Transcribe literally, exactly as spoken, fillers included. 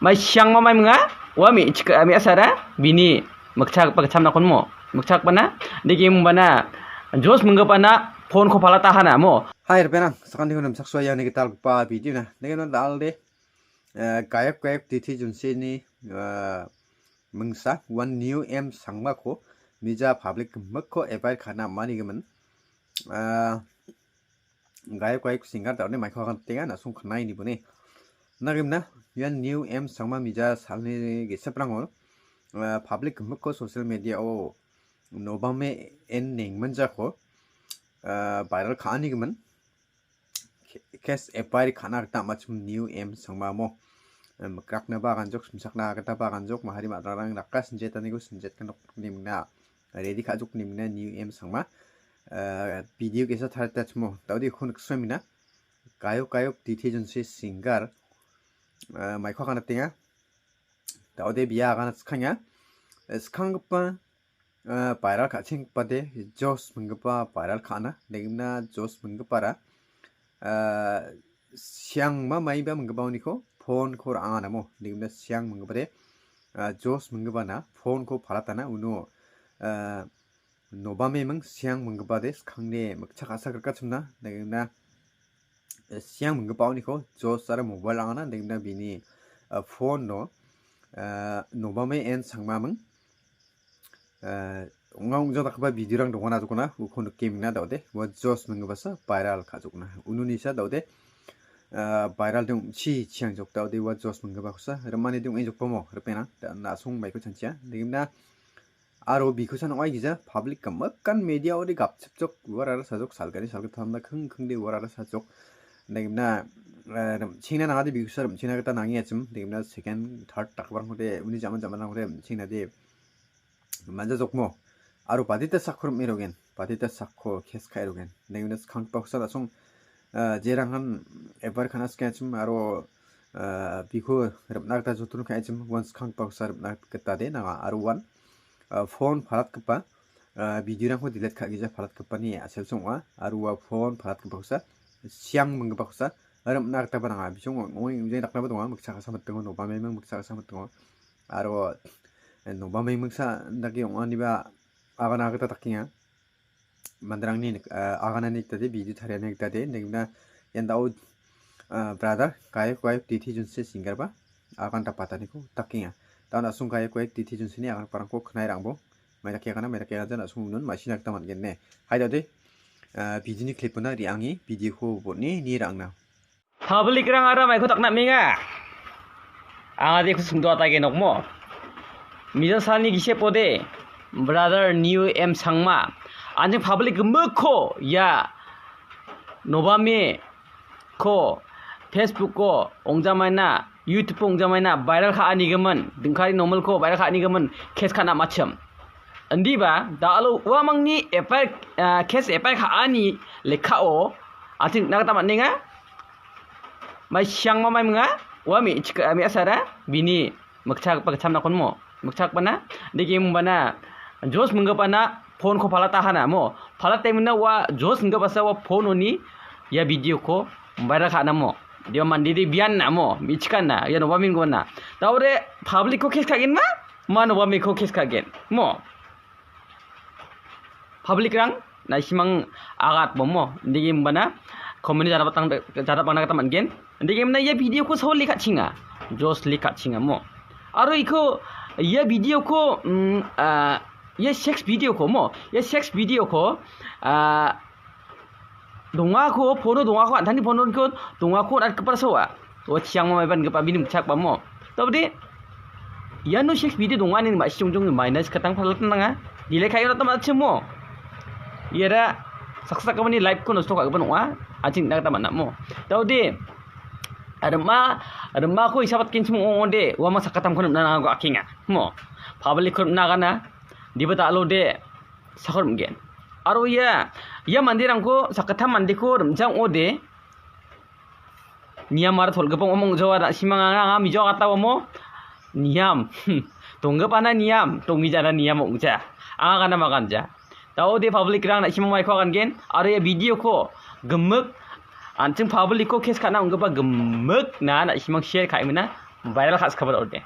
Mai siangma mai minga, ua me·chik, me·asara, bini mikchakgipa gitchamnakon mo. Mikchakbana, degembana, Jos minggipana, phone-ko palatahana mo. Hai, ripengrang, sakantikon rimchaksoa iani gitalgipa video-na. Degena dal·de, eh, gayak gayak D T Jonseni, eh, mingsa, wan New M Sangmako, mija public gimikko evair kana manigimin. Eh, gayak gayak singer daone maiko akan tenga na·song kanai ni bone. Nagimna, ian New M Sangma mija salni geseprango, eh, public gimikko social media-o nobame en nengmanjako, eh, viral ka·anigimin. Ke-, case evair ka·na gita amachim New M Sangma amo. Eh, mikraknaba ganjok, simsakna gitaba ganjok, mahari ma·drarang raka sinjetaniko sinjetgan nokni mingna. Ready ka·jokni mingna New M Sangma. Eh, video ge·sa taritachimo. Daode ikko niksoemina. Gayok gayok D T Jonsi singer, eh, maiko aganatenga. Daode bia agana skanga. Eh, skanggipa, eh, viral ka·chenggipa de Jos minggipa viral ka·ana. Degimna Jos minggipara, eh, siangma maiba minggipaoniko phone-ko ra·anganamo. Degimna siang minggipa de, eh, Jos minggipana phone-ko palatana uno, eh, nobameming siang minggipade skangni mikchak asa grikachimna, degimna, eh, siang minggipaoniko Jos aro mobile angana, degimna bini, eh, phone-o, eh, nobame en sangmaming, eh, ong·a ong·jang dakgipa video-rang dongana jokona, uko nikemingna daode, ua Jos minggipasa viral ka·jokna. Ununisa daode, eh, viral de ong·chi chiangjok daode, ua Jos minggipakosa, rimani de ong·e jokpamo, ripena, da-, na·song maiko chanchia, degimna, aro bikosa ong·aigija public gimikan media-ode gapchipjok uarara sajok salgari salgittamda kingkingde uarara sajok. Degimna, eh, rimchengna nangade bikosa rimchengna gita nangiachim. Degimna second, third dakgiparangkode uni jaman jamanrangkode rimchengnade manjajokmo. Aro badita sakko rim·e rogen, badita sakko case ka·e rogen. Degimna skanggipa kosa rasong, eh, jeranghan ebar kana skachim aro, eh, biko rimna gita jotono ka·echim, uan skang baksa rimna gita de nanga. Aro uan, eh, phone palatgipa, eh, video-rangko delete ka·gija palatgipani a·selsa ong·a. Aro ua phone palatgipa kosa, siang minggipa kosa, rimna gitaba nanga. Bisong ong·, ong·eng daknaba donga, mikchak asa mitingo, nobameming mikchak asa mitingo. Aro, eh, nobameming miksa dake ong·aniba agana gita dakenga. Manderangni nik-, ah, aganani gitade, video tariani gitade, degimna ian dao, ah, brother, gayak wayak D T Junse singerba agan dapataniko dakenga. Dao na·song gayak wayak D T Junseni agan parangko knai rangbo, maidake agana, maidake agana na·song unun ma·sina gita man·gen ne. Hai dao de, ah, video-ni clip-ona re·ange, video-ko botni ni rangna. Public-rang ara maiko dakna amenga. Anga de kusung doa tage nokmo. Mijasalni gisepode, brother New M Sangma. Anjing public gimikko, ia nobame ko, Facebook ko, ongjamaina, YouTube ko ongjamaina, viral ka·anigimin, dingkari nomelko viral ka·anigimin, case ka·na machim. Indiba, da·alo uamangni F I R, ah, case F I R ka·ani lekkao, atin nikna gita man·enga. Mai siangma mai minga, ua me-, chik-, ah, me·asara, bini mikchakgipa gitchamnakon mo. Mikchakbana, degembana, Jos minggipana, phone-ko palatahana mo. Palatemina ua Jos minggipasa ua phone-oni, ia video-ko viral ka·na mo. Dia mande de bian na mo, me·chikan na, ia noba minggona. Daode public-ko case ka·gen ma? Ma noba meko case ka·gen mo. Public-rang, na·simang agat bomo. Degembana, comment-ni jadap tang-, jadap bangna gita man·gen. Degembana ia video-ko so leak ka·chinga. Jos leak ka·chinga mo. Aro iko, ia video-ko, mm, ah, ia sex video-ko mo. Ia sex video-ko, ah, dongako, phone-o dongako, an·tangni phone-oniko dongako on·atgipa soa. O chiangma maiba ingipa bini mikchakbamo. Tobde, iano sex video donga ine ma·si jongjong minus katang palatna nanga. Delete ka·e on·atna man·achimo. Iara saksa sakgipani life-ko nosto ka·gipa ong·a. An·ching nikna gita man·amo. Tobde, rima, rimako hisabatgenchim ong·ode, uamang sakgittamko rim·na nangako akenga. Mo, public-ko rim·na agana. Diba da·alode, sakor rim·gen. Aro ia, ia manderangko sakgittam mandeko rim·jang ong·ode, niam aro tolgipa ong·a ong·jawa, na·simang anga, anga mijao gataba mo? Niam. Hm. Donggipana niam, donggijana niam ong·ja. Anga gana maganja. Daode public-rang na·simang maiko agangen, aro ia video-ko gimik, an·ching public-ko case ka·na ong·gipa gimikna na·simang share ka·emina, viral ka·chakgipa ong·ode.